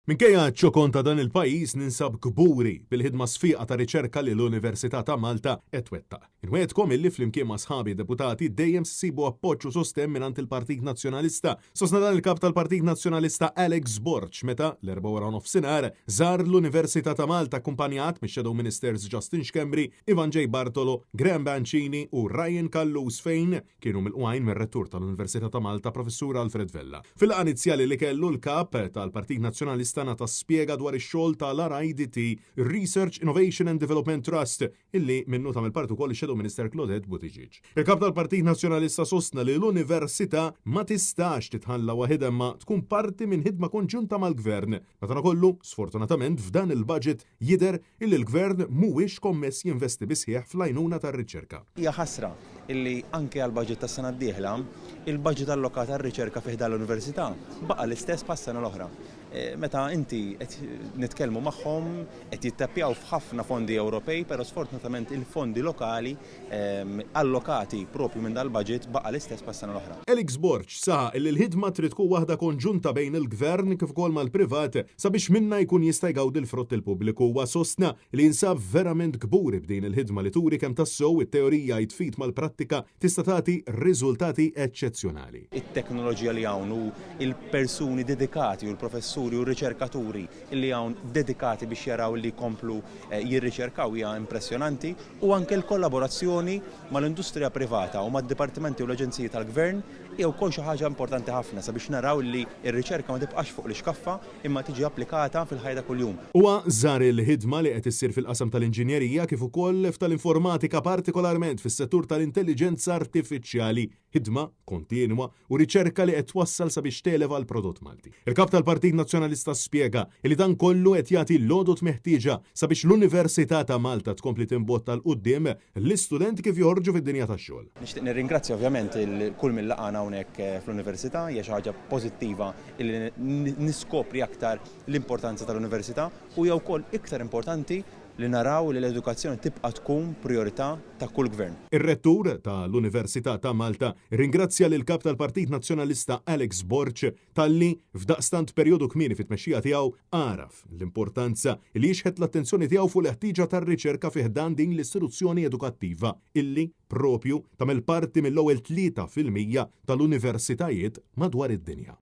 Minkejja ċ-ċokon ta' dan il-pajjiż ninsab kburi bil-ħidma sfiqa ta' riċerka li l-Università ta' Malta qed twettaq. Inwegħedkom illi flimkien ma' sħabi deputati dejjem se ssibu appoġġ u sostenn mingħand il-Partit Nazzjonalista, sostna dan il-Kap tal-Partit Nazzjonalista Alex Borg meta, l-Erbgħa waranofsinhar, żar l-Università ta' Malta akkumpanjat mix-Shadow Ministers Justin Schembri, Ivan J. Bartolo, Graham Bancini u Ryan Callus fejn kienu milqugħin mir-Rettur tal-Università ta' Malta Professur Alfred Vella. Fil-laqgħa inizjali li kellu l-Kap tal-Partit Nazzjonalista ngħata spjega dwar ix-xogħol tal-RIDT, Research Innovation and Development Trust, illi minnu tagħmel parti wkoll ix-Shadow Minister Claudette Buttigieg. Il-Kap tal-Partit Nazzjonalista sostna li l-Università ma tistax titħalla waħidha imma tkun parti minn ħidma konġunta mal-Gvern. Madankollu, sfortunatament f'dan il-budget jidher illi l-Gvern mhuwiex kommess jinvesti bis-sħiħ fl-għajnuna tar-riċerka. Hija ħasra illi anke għall-budget tas-sena d-dieħla, il-budget allokat għar-riċerka fi ħdan l-Università baqa' l-istess bħas-sena l-oħra. Meta inti qed nitkellmu magħhom, qed jittappjaw f'ħafna fondi Ewropej, però sfortunatament il-fondi lokali allokati proprju minn dal-budget baqa' l-istess bħas-sena l-oħra. Alex Borg saħaq illi l-ħidma trid tkun waħda konġunta bejn il-Gvern kif ukoll mal-privat sabiex minnha jkun jista' jgawdi l-frott il-pubbliku. Huwa sostna li jinsab verament kburi b'din il-ħidma li turi kemm tassew it-teorija id f'id mal-prattika tista' tagħti riżultati eċċezzjonali. It-teknoloġija li hawn u l-persuni dedikati u l-professuri u r-riċerkaturi li hawn dedikati biex jaraw li jkomplu jirriċerkaw hija impressjonanti u anke l-kollaborazzjoni mal-industrija privata u mad-dipartimenti u l-aġenziji tal-Gvern hija wkoll xi ħaġa importanti ħafna sabiex naraw li r-riċerka ma tibqax fuq l-ixkaffa imma tiġi applikata fil-ħajja ta' kuljum. Huwa żar il-ħidma li qed issir fil-qasam tal-inġinjerija kif ukoll f'tal-informatika partikolarment fis-settur tal-intelliġenza artifiċjali. Ħidma kontinwa u riċerka li qed twassal sabiex televa l-prodott Malti. Il-Kap tal-Partit Nazzjonalista spjega li dan kollu qed jagħti l-għodod meħtieġa sabiex l-Università ta' Malta tkompli timbotta 'l quddiem l-istudenti kif joħorġu fid-dinja tax-xogħol. Nixtieq nirringrazzja ovvjament lil kull min laqagħna hawnhekk fl-Università, hija xi ħaġa pożittiva li niskopri aktar l-importanza tal-Università u hija wkoll iktar importanti li naraw li l-edukazzjoni tibqa' tkun prijorità ta' kull gvern. Ir-Rettur ta' l-Università ta' Malta rringrazzja lill-Kap tal-Partit Nazzjonalista Alex Borg talli f'daqstant perjodu kmieni fit-tmexxija tiegħu għaraf l-importanza li jixħet l-attenzjoni tiegħu fuq l-ħtieġa tar-riċerka fi ħdan din l-istituzzjoni edukattiva illi propju tagħmel parti mill-ewwel 3% tal-universitajiet madwar id-dinja.